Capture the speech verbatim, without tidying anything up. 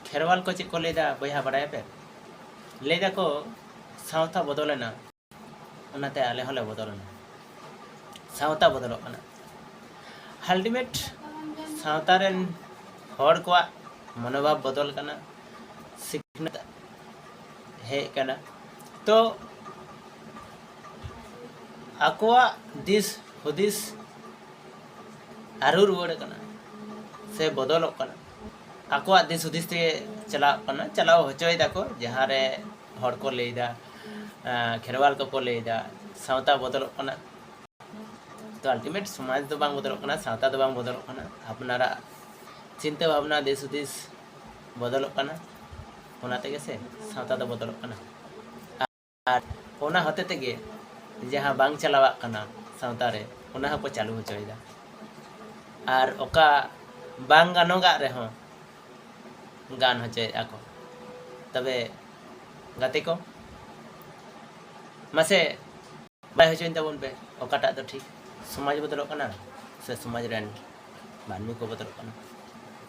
ᱠᱷᱮᱨᱣᱟᱞ ᱠᱚ ᱪᱮᱫ ᱠᱚ ᱞᱟᱹᱭᱫᱟ ᱵᱚᱭᱦᱟ, ᱵᱟᱲᱟᱭᱟᱯᱮ? ᱞᱟᱹᱭ ᱫᱟᱠᱚ ᱥᱟᱶᱛᱟ ᱵᱚᱫᱚᱞᱮᱱᱟ, ᱚᱱᱟᱛᱮ ᱟᱞᱮ ᱦᱚᱸᱞᱮ ᱵᱚᱫᱚᱞᱮᱱᱟ᱾ ᱥᱟᱶᱛᱟ ᱵᱚᱫᱚᱞᱚᱜ ᱠᱟᱱᱟ᱾ ᱟᱞᱴᱤᱢᱮᱴ ᱥᱟᱶᱛᱟ ᱨᱮᱱ ᱦᱚᱲ ᱠᱚᱣᱟᱜ ᱢᱚᱱᱳᱵᱷᱟᱵ ᱵᱚᱫᱚᱞ ᱠᱟᱱᱟ, ᱥᱤᱠᱷᱱᱟᱹᱛ ᱦᱮᱡ ᱠᱟᱱᱟ᱾ ᱛᱚ ᱟᱠᱚᱣᱟᱜ ᱫᱤᱥ ᱦᱩᱫᱤᱥ ᱟᱹᱨᱩ ᱨᱩᱣᱟᱹᱲ ᱠᱟᱱᱟ ᱥᱮ ᱵᱚᱫᱚᱞᱚᱜ ᱠᱟᱱᱟ᱾ ᱟᱠᱚᱣᱟᱜ ᱫᱤᱥ ᱦᱩᱫᱤᱥ ᱛᱮ ᱪᱟᱞᱟᱜ ᱠᱟᱱᱟ, ᱪᱟᱞᱟᱣ ᱦᱚᱪᱚᱭ ᱫᱟᱠᱚ᱾ ᱡᱟᱦᱟᱸ ᱨᱮ ᱦᱚᱲ ᱠᱚ ᱞᱟᱹᱭᱫᱟ, ᱟᱸ, ᱠᱷᱮᱨᱣᱟᱞ ᱠᱚᱠᱚ ᱞᱟᱹᱭᱫᱟ, ᱥᱟᱶᱛᱟ ᱵᱚᱫᱚᱞᱚᱜ ᱠᱟᱱᱟ᱾ ᱛᱚ ᱟᱞᱴᱤᱢᱮᱴ ᱥᱚᱢᱟᱡᱽ ᱫᱚ ᱵᱟᱝ ᱵᱚᱫᱚᱞᱚᱜ ᱠᱟᱱᱟ, ᱥᱟᱶᱛᱟ ᱫᱚ ᱵᱟᱝ ᱵᱚᱫᱚᱞᱚᱜ ᱠᱟᱱᱟ, ᱟᱯᱱᱟᱨᱟᱜ ᱪᱤᱱᱛᱟᱹ ᱵᱷᱟᱵᱽᱱᱟ, ᱫᱤᱥ ᱦᱩᱫᱤᱥ ᱵᱚᱫᱚᱞᱚᱜ ᱠᱟᱱᱟ, ᱚᱱᱟ ᱛᱮᱜᱮ ᱥᱮ ᱥᱟᱶᱛᱟ ᱫᱚ ᱵᱚᱫᱚᱞᱚᱜ ᱠᱟᱱᱟ᱾ ᱟᱨ ᱚᱱᱟ ᱦᱚᱛᱮ ᱛᱮᱜᱮ ᱡᱟᱦᱟᱸ ᱵᱟᱝ ᱪᱟᱞᱟᱣᱟᱜ ᱠᱟᱱᱟ ᱥᱟᱶᱛᱟ ᱨᱮ, ᱚᱱᱟ ᱦᱚᱸᱠᱚ ᱪᱟᱹᱞᱩ ᱦᱚᱪᱚᱭᱮᱫᱟ᱾ ᱟᱨ ᱚᱠᱟ ᱵᱟᱝ ᱜᱟᱱᱚᱜᱟᱜ ᱨᱮᱦᱚᱸ ᱜᱟᱱ ᱦᱚᱪᱚᱭᱮᱫᱼᱟ ᱠᱚ᱾ ᱛᱚᱵᱮ ᱜᱟᱛᱮ ᱠᱚ, ᱢᱟᱥᱮ ᱵᱟᱲᱟᱭ ᱦᱚᱪᱚᱧ ᱛᱟᱵᱚᱱ ᱯᱮ, ᱚᱠᱟᱴᱟᱜ ᱫᱚ ᱴᱷᱤᱠ? ᱥᱚᱢᱟᱡᱽ ᱵᱚᱫᱚᱞᱚᱜ ᱠᱟᱱᱟ ᱥᱮ ᱥᱚᱢᱟᱡᱽ ᱨᱮᱱ ᱢᱟᱹᱱᱢᱤ ᱠᱚ ᱵᱚᱫᱚᱞᱚᱜ ᱠᱟᱱᱟ?